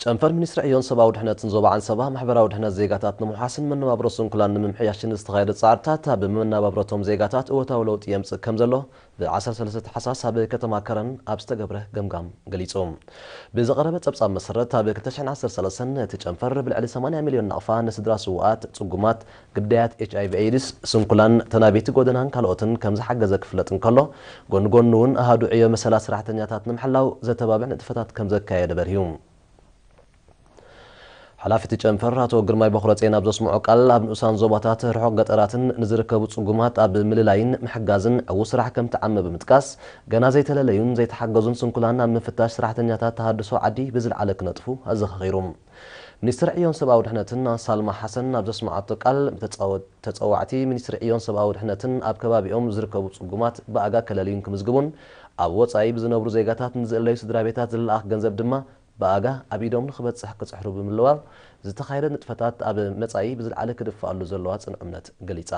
ጨንፈር ሚኒስትሪ ዕዮን ሰብኣዊ ድሕነትን ዞባ ዓንሰባ፣ ማሕበራዊ ድሕነት ዜጋታት ንምውሓስን መነባብሮ ስንኩላን ንምምሕያሽን ዝተኻየደ ጻዕርታት ኣብ መነባብሮቶም ዜጋታት እወታዊ ለውጢ የምጽእ ከም ዘሎ፣ ብ13 ታሕሳስ ኣብ ከተማ ከረን ኣብ ዝተገብረ ገምጋም ገሊጹ። ብዝቐረበ ጸብጻብ መሰረት፣ ኣብ ክልተ ሽሕን ዓሰርተ ሰለስተን እቲ ጨንፈር ብልዕሊ ሰማንያ ሚልዮን ናቕፋ ንስድራ ስውኣት፣ ጽጉማት፣ ግዳያት ኤች ኣይ ቪ ኤድስ፣ ስንኩላን፣ ተናቢቲ ጎደናን ካልኦትን ከም ዝሓገዘ ክፍለጥ እንከሎ፣ ጎኒ ጎኒ እውን ኣሃዱ ዕዮ መሰላት ሰራሕተኛታት ንምሕላው ዘተባብዕ ንጥፈታት ከም ዘካየደ በርሂዩ። ሓላፊ እቲ ጨንፈር ኣቶ ግርማይ በኹረጼን ኣብ ዘስምዖ ቃል፣ ኣብ ንኡሳን ዞባታት ርሑቕ ገጠራትን ንዝርከቡ ጽጉማት ኣብ ምልላይን ምሕጋዝን ዕዉት ስራሕ ከም ተዓመ ብምጥቃስ፣ ገና ዘይተለለዩን ዘይተሓገዙን ስንኩላን ኣብ ምፍታሽ ሰራሕተኛታት ተሃድሶ ዓዲ ብዝለዓለ ክነጥፉ ኣዘኻኺሩ። ሚኒስትር ዕዮን ሰብኣዊ ድሕነትን ሳልማ ሓሰን ኣብ ዘስምዓቶ ቃል፣ ተጻወ-፣ ተጸዋዕቲ ሚኒስትሪ ዕዮን ሰብኣዊ ድሕነትን ኣብ ከባቢኦም ዝርከቡ ጽጉማት ብኣጋ ከለልዩን ክምዝግቡን፣ ኣብ ወጻኢ ብዝነብሩ ዜጋታት ንዝእለዩ ስድራ ቤታት ዝለኣኽ ገንዘብ ድማ ብኣጋ ኣብ ኢዶም ንኽበጽሕ ክጽሕሩ ብምልዋብ፣ ዝተኻየደ ንጥፈታት ኣብ መጻኢ ብዝለዓለ ክድፍኣሉ ዘለዋ ጽኑ እምነት ገሊጻ።